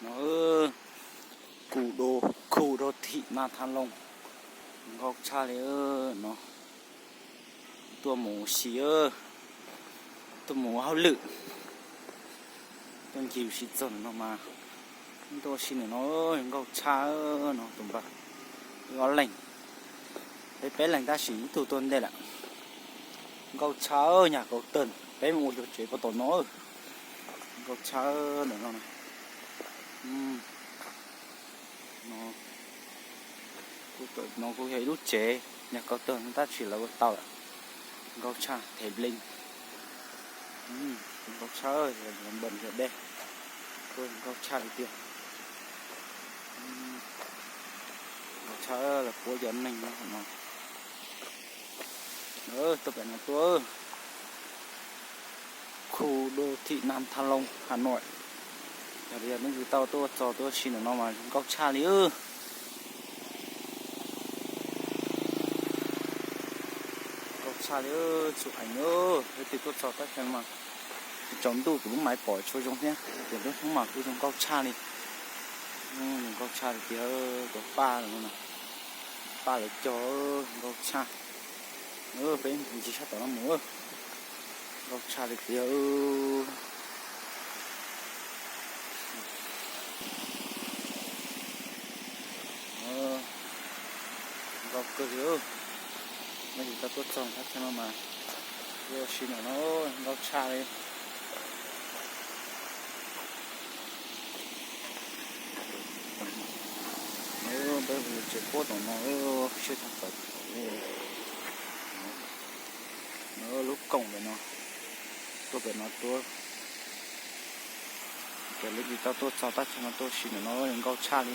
No, khu đô, khu đô thị Nam Thăng Long, nkauj tshaj li no. Tuaj mus ua si, tuaj mus ua hauj lwm, tuaj ncig ua si txog no mas tuaj ua si ntawm no, nkauj tshaj no tus npawg. Wb ob leeg, peb peb leeg tab sis ib tug tuaj ntej lawm. Nkauj tshaj, nyaj kauv tawg, peb mus ua yuav tsev puag tom no. Nkauj tshaj ntawm no. No kuj yog ib lub tsev, nyaj kauv tawg no tab sis lawv ua tau lawm. Nkauj tshaj, them blees. Nkauj tshaj, npawg yog dej, kuj nkauj tshaj li tiag. Nkauj tshaj, lawv puab cov neeg no. Tuaj pem no tuaj, khu đô thị Nam Thăng Long, Hà Nội. Yog li yog leej twg tau tuaj txog tuaj ua si ntawm no mas nkauj tshaj li. Nkauj tshaj li, txhua eev, leej twg tuaj txog tab sis mas tsaus ntuj kuv lub maiv pom tsis zoo thiab, tiam lub hnub mas kuj zoo nkauj tshaj li. Zoo nkauj tshaj li tiag, cov paj, paj lawv cog, nkauj tshaj. Peb ncig sab tom no mus, nkauj tshaj li tiag. Nkauj kawg li. Leej twg tau tuaj txog thaj chaw no mas tuaj ua si ntawm no, nkauj tshaj li. Peb mus yuav tsev puag tom no, siab tshaj plaws. Lub koom pem no, tuaj pem no tuaj. Ces leej twg tau tuaj txog thaj chaw no tuaj ua si ntawm no nkauj tshaj li.